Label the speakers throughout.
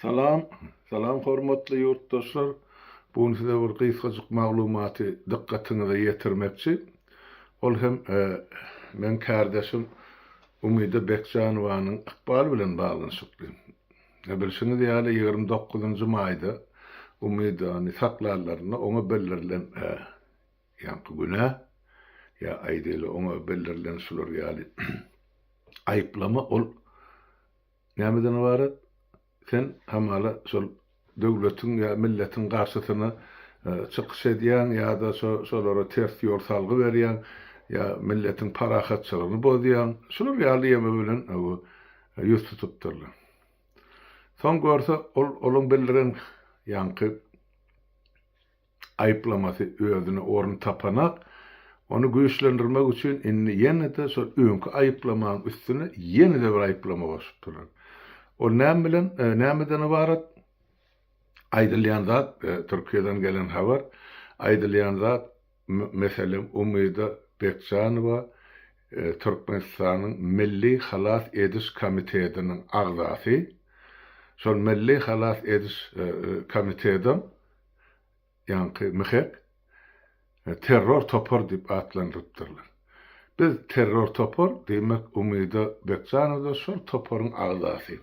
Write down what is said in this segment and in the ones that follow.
Speaker 1: Salam, salam hormatly ýurtdaşlar. Bu gün size bir gysgajyk maglumaty dykgatyňyza ýetirmekçi. Ol hem meň kärdeşim Umyda Bekjanowanyň ykbaly bilen baglanyşykly. Bilşiňiz ýaly, 29-njy maýda Umydany saklanlarynda oňa bildirilen ýaňky günä ýa aýdaýly oňa bildirilen şular ýaly aýyplama ol Nämeden ybarat? Sen hamala şol döwletiň ýa milletiň garşysyna çykyş edýäň ýa-da şo şolara ters ýol salgy berýäň ýa milletiň parahatçylygyny bozýaň. Şular ýaly ýeme bilen ýüz tutupdyrlar. Soň görse ol olaň bildiren ýaňky aýyplamasy özüne orun tapanak, ony güýçlendirmek üçin indi ýene-de şol öňki aýyplamaň üstüne ýene-de bir aýyplama goşupdyrlar. Ol näme bilen, nämeden ybarat? Aýdylýan zat, Türkiýeden gelen habar, aýdylýan zat, meselem, Umyda Bekjanowa Türkmenistanyň Milli halas ediş komitetiniň agzasy, şol Milli halas ediş komitedem ýaňky MHEK terror topar diýip atlandyrypdyrlar. Biz terror topar, diýmek Umyda Bekjanowa-da şol toparyň agzasy.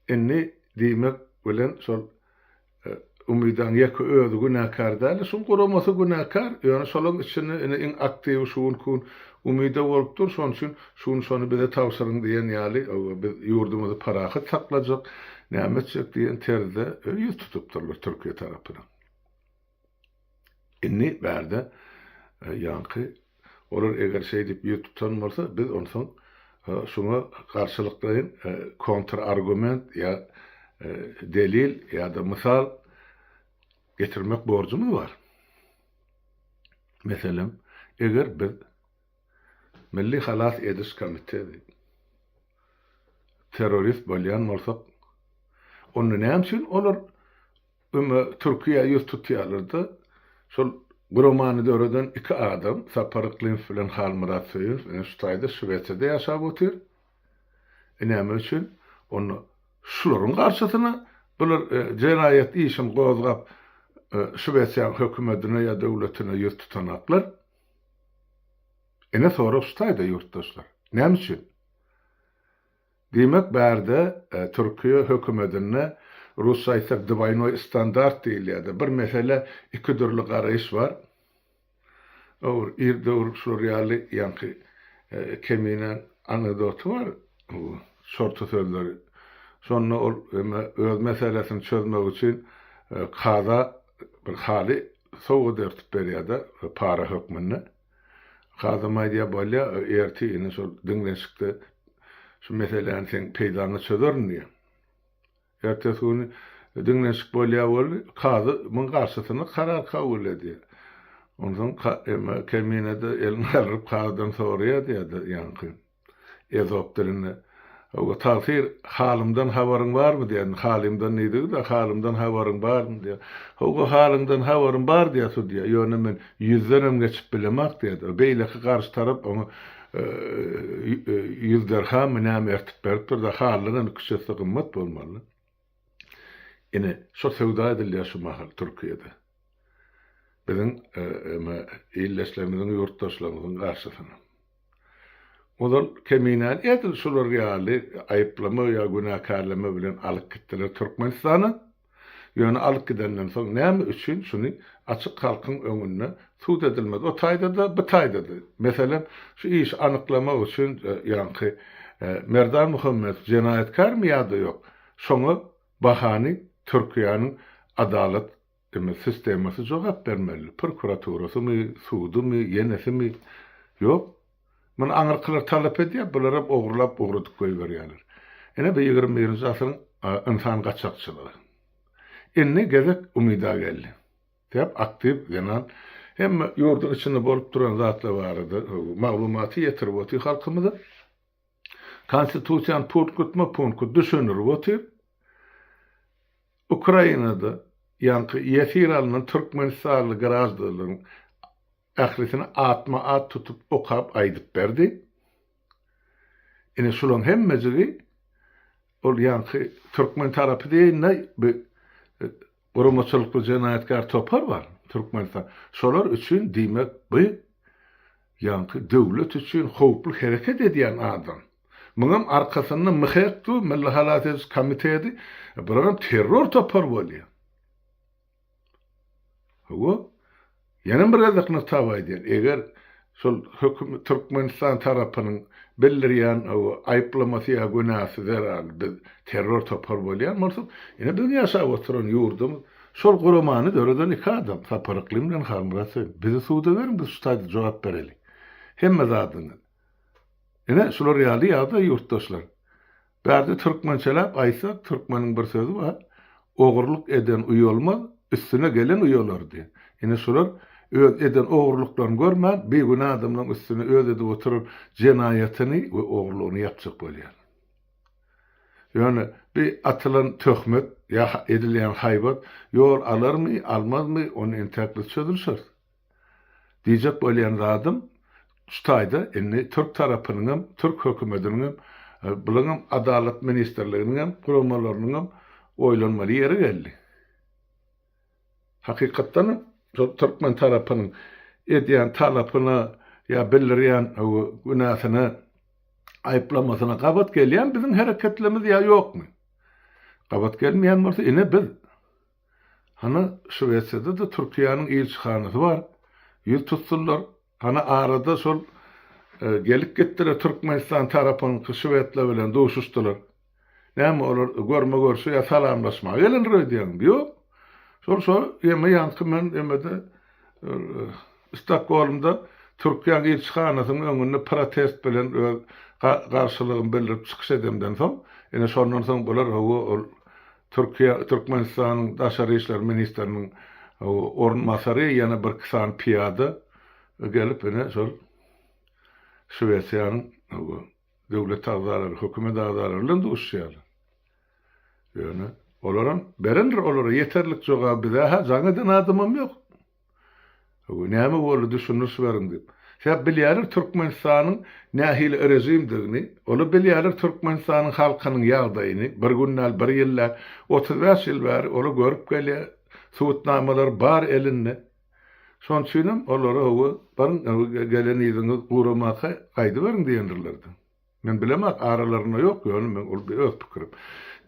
Speaker 1: Indi diýmek bilen şol Umydaň ýeke özi günäkär däl, şuň guramasy günäkär, ýöne şolaň içinde ine iň aktiwi şu günki gün Umyda bolup dur, şonuň üçin şu gün şony bize tabşyryň diýen ýaly, biz ýurdumyzy parahat saklajak, näme etjek diýen terzde ýüz tutupdyrlar Türkiýe tarapyna. Indi bärde ýaňky olar eger şeýdip ýüz tutan bolsa, biz onsoň şuňa garşylyklaýyn kontrargument ýa delil ýa-da mysal getirmek borjumyz bar. Meselem, eger biz Milli halas ediş komiteti terrorist bolýan bolsak, onda näme üçin olar Öňe Türkiýä ýüz tutýarlar-da, şol guramany döreden iki adam, Sapar Yklymow bilen Halmyrat Söýünow ine şu taýda Şwesiýada ýaşap otyr. E näme üçin? Onda şularyň garşysyna bular jenaýat işini gozgap Şwesiýanyň hökümedine ýa döwletine ýüz tutanaklar. Ine sorag şu taýda ýurtdaşlar. Näme üçin? Diýmek bärde Türkiýe hökümedinde rusça aýtsak dwaýnoý standart diýilýärde bir meselä iki dürli garaýyş bar. Dogry ir döwür şular ýaly ýaňky Keminäň anekdoty bar şorta sözleri. Şonda ol eme öz meselesini çözmek üçin kaza bir haly sowgat ertip berýärde para hökmünde. Kazam aýdýar, Bolýa, ertir ine şol diňlenişikde şu meseläni seň peýdaňa çözerin diýýär. Ertesi güni diňlenişik bolýar weli, kazy muň garşysyna karar kabul edýär. Onsoň Kemine-de elini galdyryp kazydan soraýar diýýär-de ýaňky. Ezop dilinde. Hawa, tagsyr, halymdan habaryň barmy diýýär. Indi halymdan diýdigi-de, halymdan habaryň barmy diýýär. Hawa, halyňdan habarym bar diýýär sudýa. Ýöne men ýüzdenem geçip bilemok diýýär. Beýleki garşy tarap oňa ýüz derhammy näme ertip beripdir-de, halyndanam iki-üç esse gymmat bolmaly. Ine, şo söwda edilýär şu mahal Türkiýede. Biziň ildeşlerimiziň, ýurtdaşlarymyzyň garşysyna. Ozal Keminäni edil şular ýaly aýyplama ýa günäkärleme bilen alyp gitdiler Türkmenistana. Ýöne alyp gidenden soň näme üçin şuny açyk halkyň öňünde sud edilmedi? O taýda-da, bu taýda-da. Meselem, şu işi anyklamak üçin ýaňky Merdan Muhammedow jenaýatkärmi ýa-da ýok? Şoňa bahany Türkiýäniň adalat Indi sistemasy jogap bermeli. Prokuraturasymy, sudumy, ýenesimi? Ýok. Muny aňyrkylar talap edýär, bularam ogurlap ugradyp goýberýärler. Ine bu 21-nji asyryň ynsan gaçakçylygy. Indi gezek Umyda geldi. Sebäp aktiw zenan hemme ýurduň içinde bolup duran zatlar barada maglumaty ýetirip otyr halkymyza. Konstitusiýany punktma-punkt düşündirip otyr. Ukrainada ýaňky ýesir alnan türkmenistanly graždanlaryň ählisini atma-at tutup okap aýdyp berdi. Ine şularyň hemmejigi. ol ýaňky türkmen tarapy diýeýin-de, bu guramaçylykly jenaýatkär topar bar Türkmenistan. Şolar üçin diýmek bu ýaňky döwlet üçin howply hereket edýän adam. Muňam arkasynda MHEK dur, Milli halas ediş komiteti, bularam terror topar bolýar. Hawa. Ýene bir gezek nygtap aýdýan, eger şol höküm Türkmenistan tarapynyň bildirýän hawa aýyplamasy ýa günäsi zerarly biz terror topar bolýan bolsak, ine biziň ýaşap oturan ýurdumyz şol guramany döreden iki adam, Sapar Yklym bilen Halmyrat Söýün. Bizi suda beriň, biz şu taýda jogap bereli. Hemme zadyňyz. Ine şular ýaly ýagdaý ýurtdaşlar. Bärde türkmençeläp aýtsak, türkmeniň bir sözi bar, Ogurlyk eden uýalmaz, üstüne gelen uýalar diýen. Ine şular öz eden ogurlyklaryny görmän, bigünä adamlaryň üstüne öz edip oturan jenaýatyny we ogurlygyny ýapjak bolýar. Ýöne bi atylan töhmet ýa edilýän haýbat ýol alarmy, almazmy, ony entäk biz çözülişeris. Diýjek bolýan zadym, şu taýda indi türk tarapynyňam, türk hökümediniňem, bulaňam Adalat ministrliginiňem, guramalarynyňam oýlanmaly ýeri geldi. Hakykatdanam şol türkmen tarapynyň edýän talapyna ýa bildirýän günäsine, aýyplamasyna gabat gelýän biziň hereketlerimiz ýa ýokmy? Gabat gelmeýän bolsa ine biz Hany Şwesiýada-da Türkiýäniň ilçihanasy bar. Ýüz tutsunlar. Hany arada şol gelip gitdiler Türkmenistan tarapynyňky şwedler bilen duşuşdylar. Näme olar görme-görşe ýa salamlaşmaga gelendir öýdýäňmi? Ýok. Şol şo ýeme ýaňky men emede Stokgolmda Türkiýäň ilçihanasynyň öňünde protest bilen öz garşylygymy bildirip çykyş edemden soň, ine şondan soň bular hawa ol Türkiýe Türkmenistanyň daşary işler ministriniň orunbasary ýene birki sany pyýada gelip ine şol Şwesiýanyň döwlet agzalary, hökümet agzalary bilen duşuşýarlar. Ýöne olaram berendir olara ýeterlik jogaby bize-hä jaň eden adamam ýok. Näme boldy düşündiriş beriň diýip. Sebäp bilýärler Türkmenistanyň nähili režimdigini, olar bilýärler Türkmenistanyň halkynyň ýagdaýyny, bir gün däl, bir ýyl däl, 35 ýyl bäri olar görüp gelýär, subutnamalar bar elinde. Şonuň üçinem olara hawa baryň gelen yzyňyz guramaka gaýdyberiň diýendirler-de. Men bilemok aralarynda ýok ýöne men ol öz pikirim.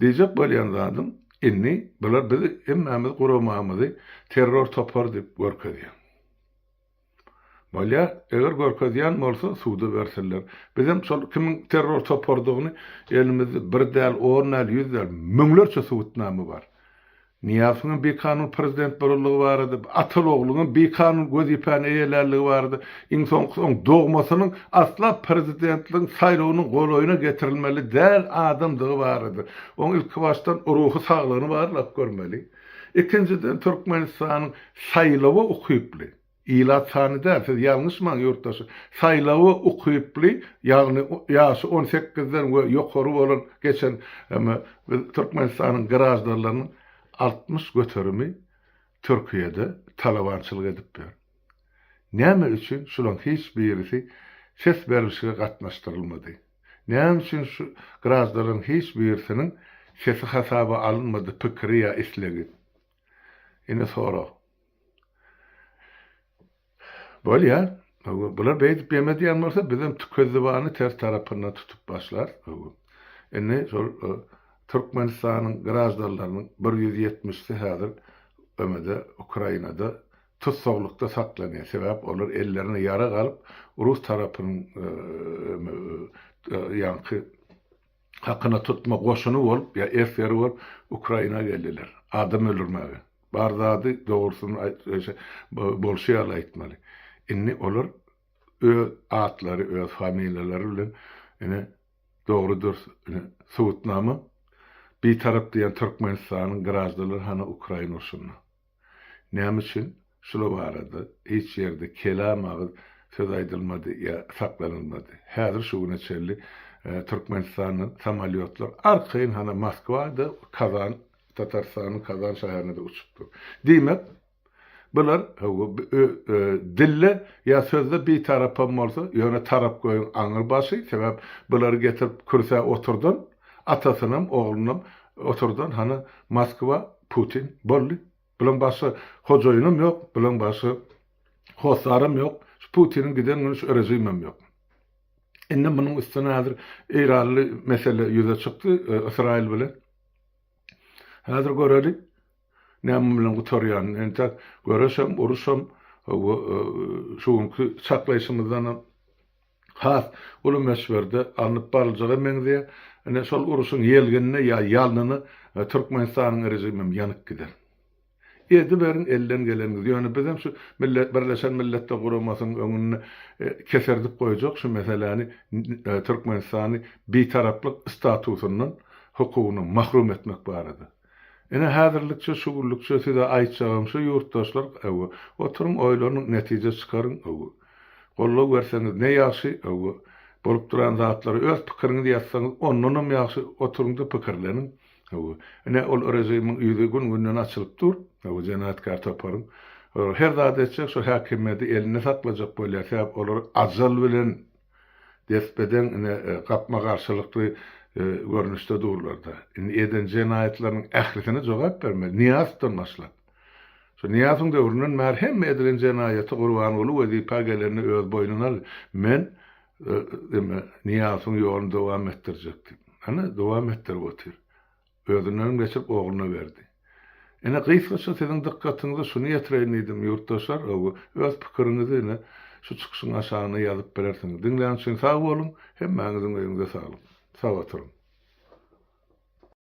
Speaker 1: Diýjek bolýan zadym indi bular bizi hemmämiz guramamyzy terror topar diýip görkezýär. Bolýar eger görkezýän bolsa suda bersinler. Bizem şol kimiň terror topardygyny elimizde bir däl on däl ýüz däl müňlerçe subutnama bar. Nyýazowyň bikanun prezident bolanlygy barada, ataly-oglunyň bikanun wezipäni eýelänligi barada, iň soňkusy oň dogmasynyň asla prezidentligiň saýlawynyň golaýyna getirilmeli däl adamdygy barada, oň ilkibaşdan ruhy saglygyny barlap görmeli. Ikinjiden Türkmenistanyň saýlawa ukyply, Ilat sany däl, siz ýalňyşmaň ýurtdaşlar. Saýlawa ukyply, ýagny ýaşy on sekizden we ýokary bolan geçen biz Türkmenistanyň graždanlarynyň 60 göterimi Türkiýede talabançylyk edip ýör. Näme üçin şulaň hiç birisi ses berilşige gatnaşdyrylmady? Näme üçin şu graždanlaryň hiç birisiniň sesi hasaba alynmady, pikiri ýa islegi? Ine sorag. Bolýar. Bular beýdip ýeme diýen bolsa, bizem tükezzibany ters tarapyndan tutup başlarys. Indi şol e, Türkmenistanyň graždanlarynyň 170-si häzir ÖMD-de, Ukrainada tussaglykda saklanýar. Sebäp olar ellerine ýarag alyp, rus tarapynyň e, e, ýaňky hakyna tutma goşuny bolup ýa esgeri bolup Ukraina geldiler. Adam öldürmäge. Bar zady dogrusyny bolşy ýaly aýtmaly. Indi olar öz atlary, öz familiýalary bilen ine dogry dürs ine subutnama Bitarap diýen Türkmenistanyň graždanlary hany Ukraina urşunda. Näme üçin şular barada hiç ýerde kelam agyz söz aýdylmady ýa saklanylmady? Häzir şu güne çenli Türkmenistandan samolýotlar arkaýyn hana Moskwa-da, Kazan, Tatarystanyň Kazan şäherine-de uçup dur. Diýmek, bular hawa dilde ýa sözde bitarapam bolsa, ýöne tarapgöýüň aňry başy, sebäp bulary getirip kürsä oturdan. Atasynam, oglunam oturdan hany Moskwa, Putin boldy. Bulaň başga hojaýynam ýok, bulaň başga hossaram ýok. Şu Putiniň giden güni şu režimem ýok. Indi munuň üstüne häzir Eýranly mesele ýüze çykdy, Ysraýyl bilen. Häzir göreli näme bilen gutarýanyny. Entek göreşem, uruşam şu günki çaklaýşymyzdanam has uly möçberde alnyp baryljaga meňzeýär. Ine şol uruşyň ýelginine ýa ýalnyna Türkmenistanyň režimem ýanyp gider. Ediberiň elden geleniňizi. Ýöne bizem şu Millet Birleşen Milletler Guramasynyň öňünde keserdip goýjak şu meseläni Türkmenistany bitaraplyk statusyndan hukugyndan mahrum etmek barada. Ine häzirlikçe şu günlükçe size aýtjagym şu ýurtdaşlar öwü oturyň oýlanyň netije çykaryň öwü goldaw berseňiz ne ýagşy öwü bolup duran zatlary öz pikiriňizi ýazsaňyz ondanam ýagşy oturyňda pikirleniň öwü ine ol režimiň ýüzi gün günden açylyp dur öwü jenaýatkär toparyň her zat etjek şu häkimiýedi elinde saklajak bolýar sebäp olar ajal bilen Desbedeň ine gapma-garşylykly görnüşde durlar-da. Indi eden jenaýatlarynyň ählisine jogap bermeli. Nyýazowdan başlap. Şu Nyýazowyň döwründen bäri hemme edilen jenaýaty Gurbanguly wezipä gelende öz boýnuna aldy. Men eme Nyýazowyň ýoluny dowam etdirjek diýip. Ana, dowam etdirip otyr. Özündenem geçirip ogluna berdi. Ine, gysgaça siziň dykgatyňyza şuny ýetireýin diýdim, ýurtdaşlar, hawa, öz pikiriňizi ine, şu çykyşyň aşagyna ýazyp bilersiňiz. Diňlän üçin sag boluň, hemmäňiziň öýüňize saglyk. Sag oturyň.